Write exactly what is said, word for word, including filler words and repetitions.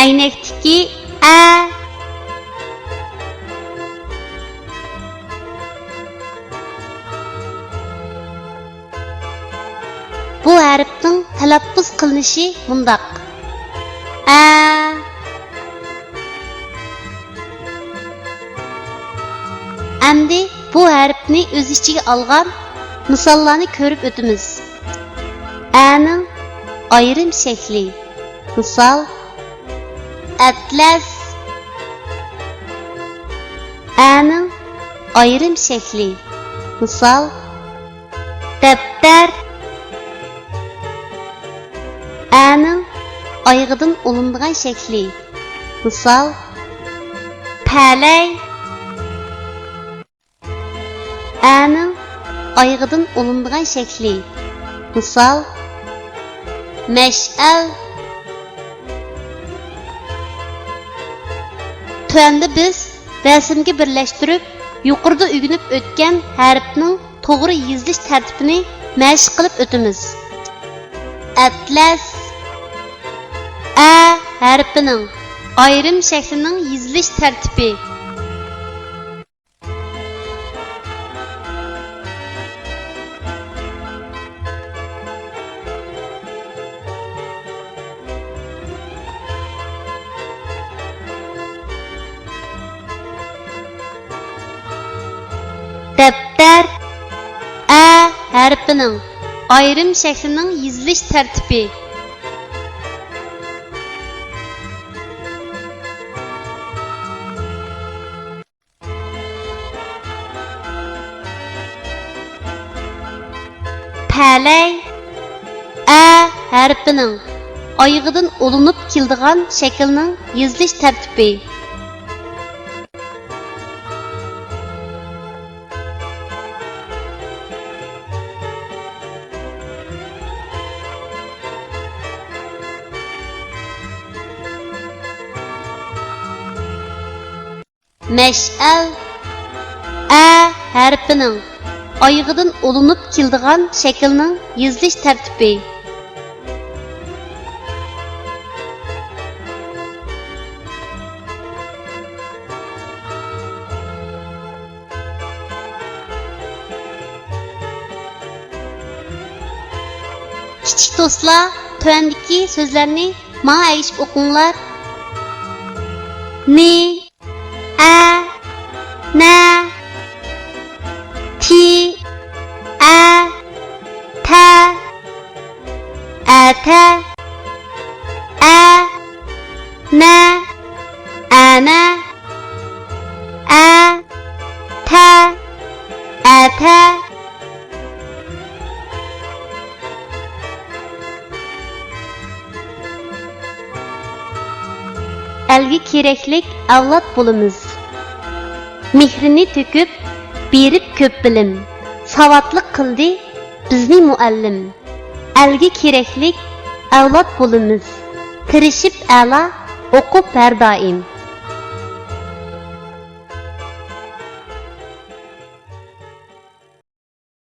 ئەينەكتىكى ئە. بۇ ھەرپنىڭ تەلەپپۇز قىلىنىشى مۇنداق: ئە. ئەمدى بۇ ھەرپنى ئۆز ئىچىگە ئالغان مىساللارنى كۆرۈپ ئۆتىمىز. ئەنىڭ ئايرىم شەكلى. مىسال: ئەتلەس. ئەنىڭ ئايرىم شەكلى. مىسال: دەپتەر. ئەنىڭ ئايىغىدىن ئۇلىنىدىغان شەكلى. مىسال: پەلەي. ئەنىڭ ئايىغىدىن ئۇلىنىدىغان شەكلى. مىسال: مەشئەل. تۆۋەندە بىز رەسىمگە بىرلەشتۈرۈپ، يۇقىرىدا ئۆگىنىپ ئۆتكەن ھەرپنىڭ توغرا يېزىلىش تەرتىپىنى مەشىق قىلىپ ئۆتىمىز. ئەتلەس. ئە ھەرپىنىڭ ئايرىم شەكلىنىڭ يېزىلىش تەرتىپى. دەپتەر. ئە ھەرپىنىڭ ئايرىم شەكلىنىڭ يېزىلىش تەرتىپى. پەلەي. ئە ھەرپىنىڭ ئايىغىدىن ئۇلىنىپ كېلىدىغان شەكىلنىڭ يېزىلىش تەرتىپى. مەشئەل. ئە ھەرپىنىڭ ئايىغىدىن ئۇلىنىپ كېلىدىغان شەكىلنىڭ يېزىلىش تەرتىپى. كىچىك دوستلار، تۆۋەندىكى سۆزلەرنى ماڭا ئەگىشىپ ئوقۇڭلار. نى، ئە، نە، تى، ئە، تە، ئەتە، ئە، نە، ئەنە، ئە، تە، ئەتە. ئەلگە كېرەكلىك ئەۋلاد بولىمىز. مېھرىنى تۆكۈپ، بېرىپ كۆپ بىلىم، ساۋاتلىق قىلدى بىزنى مۇئەللىم. ئەلگە كېرەكلىك ئەۋلاد بولىمىز. تىرىشىپ ئەلا، ئوقۇپ ھەر دائىم.